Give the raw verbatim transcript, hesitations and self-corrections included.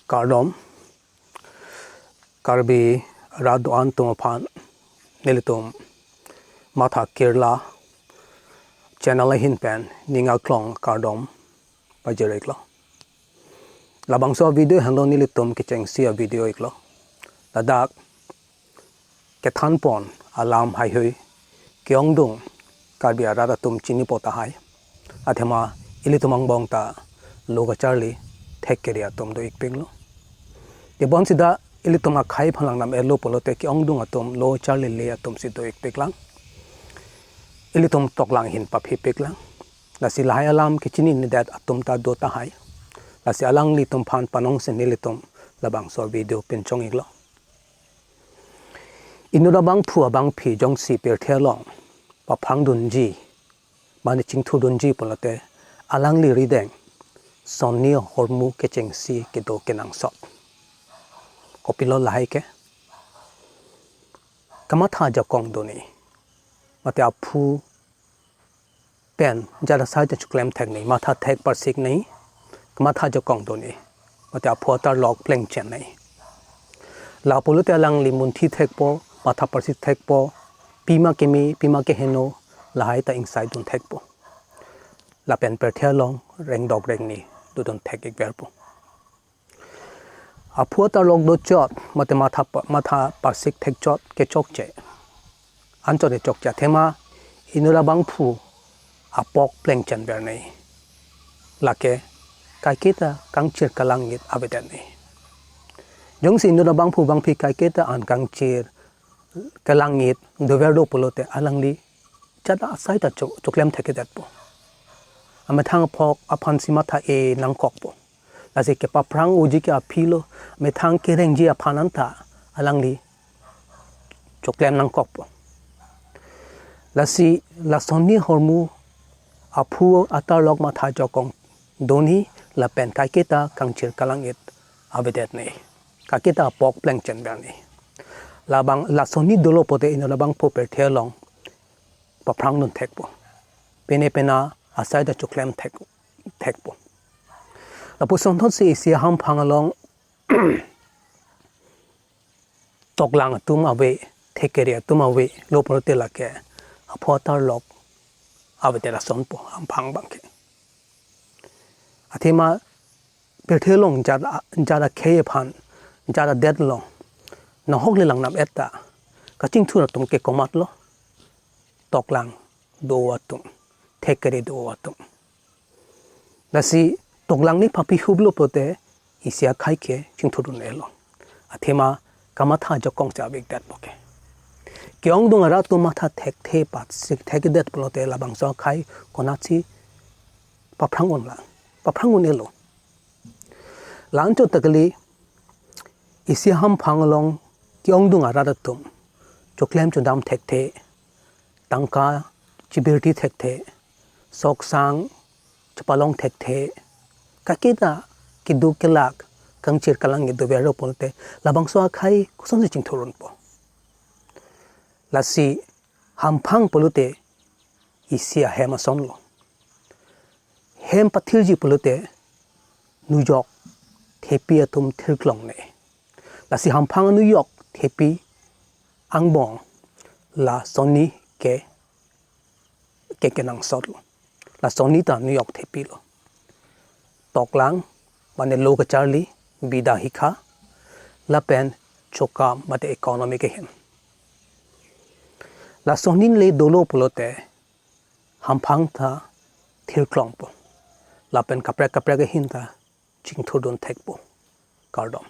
Kardom, Karbi rat do-an atum aphan nelitum Matha Kirla channel ahin pen ning aklong kardom pajir-iklo. Labangso video henlo nelitum kechengsi a-video iklo. Ladak kethanpon alam heihui ke-ongdung Karbi arat atum chinipo tahai. Athema ilitum angbong ta lo kacharli thekkere atum do-ikpiklo. Tebon sida ilitum akhei aphan langnam-etlo pulote ke-ongdung atum lo charlile atum si do-ikpiklang. Ilitum toklang ahin paphipiklang. Lasi lahai alam kechininedet atum ta do tahai. Lasi alanglitum aphan panongsi nelitum labangso video pinchong-iklo. Inut abangphu abangphi jongsi pirthe along paphrangdunji mane chingthurdunji pulote alangli rideng sonni ahormu kechengsi kedo kenangsot. Kopilo lahai ke? Kamatha ajakong do-ne. Mate aphu pen jat asai ta choklem thek-ne, matha thek parsik-ne, kamatha ajakong do-ne. Mate aphu atarlok plengchen-ne. La pulote alangli munthi thekpo, matha parsik thekpo, pima keme, pima keheno, lahai ta ingsaidun thekpo. Lapen pirthe along rengdok rengni dodun thek-ikverpo. Aphu atarlok dochot, mate matha pa-, matha parsik thekchot ke chokche. Anchot ke chokche. Athema inut abangphu apok plengchenver-ne. Lake kaiketa kangchir kalangit avedet-ne. Jongsi inut abangphu abangphi kaiketa an kangchir kalangit dover do pulote alangli jat asai ta cho-, choklem thekthedetpo. Amethang aphok aphansi matha-e nangkokpo. Lasi kepaphrang uji ke aphilo, methang kerengji aphan anta alangli choklem nangkokpo. Lasi la sonni ahormu aphu atarlok matha ajakong do-ne lapen kaiketa kangchir kalangit avedet-ne. Kaiketa apok plengchenver-ne. Labang la sonni dolo pulote inut abangphu pirthe along paphrangdun thekpo. Pine pina asai ta choklem thek-, thekpo. Lapuson thotsi isi ahamphang along toklang atum ave, thekkere atum ave, lo pulote lake aphu atarlok avedet asonpo hamphang abangke. Athema pirthe along jat a-, jat akhei aphan, jat adet along nahokle langnam-et ta kachingthur atum ke komatlo? Toklang do atum, thekkere do atum. Lasi toklang ne paphi huplo pulote isi akhei ke chingthurdun-elo. Athema kamatha ajakong si avikdetpo ke. Ke-ongdung arat atum matha thekthe parsik thekthedet pulote labangso akhei konatsi paphrang unlang, paphrang un-elo. La-anchot ta kali, isi ahamphang along ke-ongdung arat atum choklem chodam thekthe, tangka chibirti thekthe, soksang chepalong thekthe, kaiketa keduk kelak kangchir kalangit dover do pulote labangso akhei kosonsi chingthur unpo? Lasi hamphang pulote isi ahem asonlo. Hem pathirji pulote nujok thepi atum thirklong-ne. Lasi hamphang anujok thepi angbong la sonni ke, ke kenangsotlo. La sonni ta nujok thepilo. Toklang mane lo kacharli, bida hikha, lapen chokam mate economy kehem. La sonni le dolo pulote hamphang ta thirklongpo. Lapen kaprek kaprek ahin ta chingthurdun thekpo. Kardom.